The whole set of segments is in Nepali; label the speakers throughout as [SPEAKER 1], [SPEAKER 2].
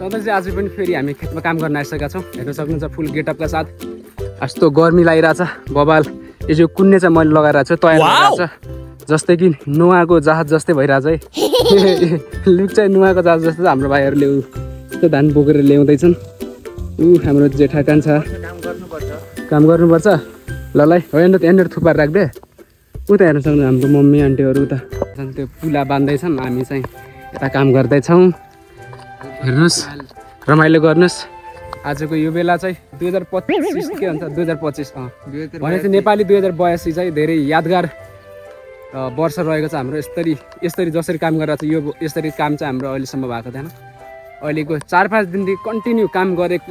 [SPEAKER 1] सधैँ चाहिँ आज पनि फेरि हामी खेतमा काम गर्न आइसकेका छौँ। हेर्न सक्नुहुन्छ फुल गेटअपका साथ। यस्तो गर्मी लागिरहेछ। बबाल यो जो कुन्ने चाहिँ मैले लगाइरहेको छु तयार भइरहेछ, जस्तै कि नुहाको जहाज जस्तै भइरहेछ है। लुक चाहिँ नुहाको जहाज जस्तो हाम्रो भाइहरूले यस्तो धान बोकेर ल्याउँदैछन्। हाम्रो जेठा कान्छा काम गर्नुपर्छ। ल हो यहाँनिर थुपार राख्दे। उता हेर्न सक्नु हाम्रो मम्मी आन्टीहरू उता त्यो पुला बान्दैछन्, हामी चाहिँ यता काम गर्दैछौँ। हेर्नुहोस् रमाइलो गर्नुहोस्। आजको यो बेला चाहिँ 2025 के भन्छ 2025 भने चाहिँ नेपाली 2082 चाहिँ धेरै यादगार वर्ष रहेको छ हाम्रो। यसरी जसरी काम गरिरहेको छ यो यसरी काम चाहिँ हाम्रो अहिलेसम्म भएको थिएन। अहिलेको 4-5 दिनदेखि कन्टिन्यू काम गरेछ।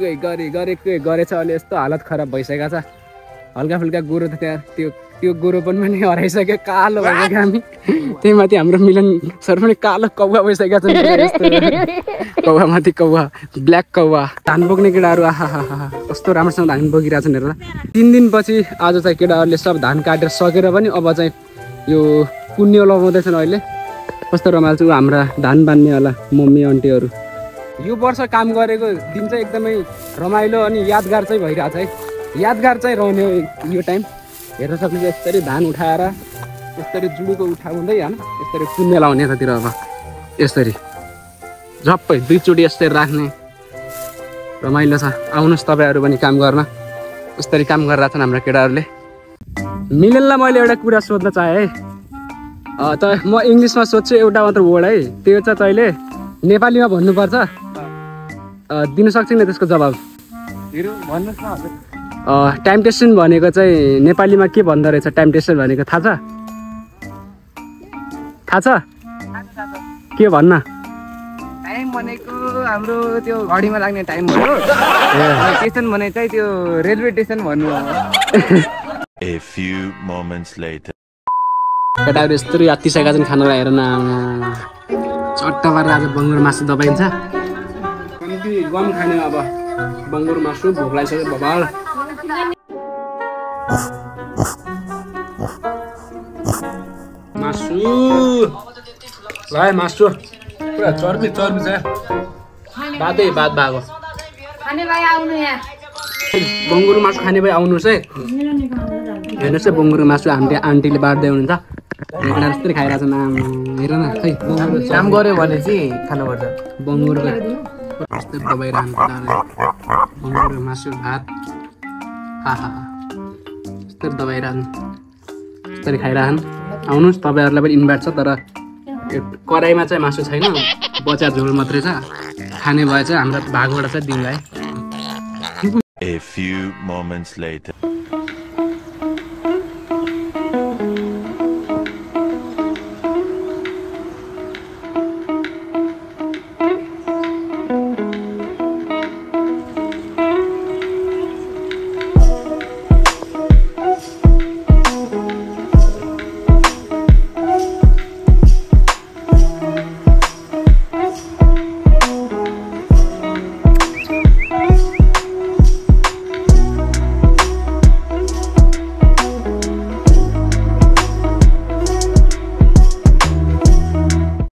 [SPEAKER 1] अहिले यस्तो हालत खराब भइसकेको छ। हल्का फुल्का गोरो त त्यहाँ त्यो गोरो पनि हराइसक्यो, कालो भइसक्यो हामी। त्यही माथि हाम्रो मिलन सर पनि कालो कौवा भइसकेको छ। कौवामाथि कौवा, ब्ल्याक कौवा। धान बोक्ने केटाहरू कस्तो राम्रोसँग धान बोकिरहेको छन् हेरेर। 3 दिनपछि आज चाहिँ केटाहरूले सब धान काटेर सकेर पनि अब चाहिँ यो पुण्य लगाउँदैछन्। अहिले कस्तो रमाइलो छ हाम्रा धान बान्नेवाला मम्मी आन्टीहरू। यो वर्ष काम गरेको दिन चाहिँ एकदमै रमाइलो अनि यादगार चाहिँ भइरहेछ है। यादगार चाहिँ रहने यो टाइम। हेर्न सक्नुहुन्छ यसरी धान उठाएर यसरी जुडीको उठाउँदै होइन यसरी पुण्य लाउने यतातिर। अब यसरी झप्पै 2 चोटि यसरी राख्ने रमाइलो छ। आउनुहोस् तपाईँहरू पनि काम गर्न। यसरी काम गरिरहेछन् हाम्रा केटाहरूले। मिलनलाई मैले एउटा कुरा सोध्न चाहेँ है। त म इङ्ग्लिसमा सोध्छु एउटा मात्र वर्ड है, त्यो चाहिँ तैँले नेपालीमा भन्नुपर्छ। दिन सक्छ नि त्यसको जवाब? टाइम टेसन भनेको चाहिँ नेपालीमा के भन्दो रहेछ? टाइम टेसन भनेको थाहा छ? के भन्न?
[SPEAKER 2] टाइम भनेको हाम्रो त्यो घडीमा लाग्ने टाइम हो। स्टेसन भने चाहिँ त्यो रेलवे स्टेसन भन्नु हो।
[SPEAKER 3] A few moments later.
[SPEAKER 1] केटाहरू यस्तो अतिसकेका छन् खाना हेर न। चट्टा पारेर आज बङ्गुर मासु दबाइन्छ। कम्ती गम खाने अब बङ्गुर मासु भोक लागिसक्यो बबाल। मासु भाइ मासु पुरा चर्बी छ। बातै बात भएको।
[SPEAKER 4] खाने भाइ आउनु यहाँ।
[SPEAKER 1] बङ्गुर मासु खाने भाइ आउनुहोस् है। हेर्नुहोस् है बङ्गुर मासु हामीले आन्टीले बाँड्दै हुनुहुन्छ। केटा जस्तै खाइरहेको छ नाम। हेर न खै
[SPEAKER 2] काम गऱ्यो भने चाहिँ खानुपर्छ।
[SPEAKER 1] बङ्गुरको यस्तै दबाइरहनु बङ्गुर मासु भात यस्तै दबाइरहनु यस्तरी खाइरहनु। आउनुहोस् तपाईँहरूलाई पनि इन्भाइट छ। तर कराईमा चाहिँ मासु छैन, बचा झोल मात्रै छ। खाने भए चाहिँ हाम्रो भागबाट चाहिँ दिउँला है।
[SPEAKER 3] A few moments later.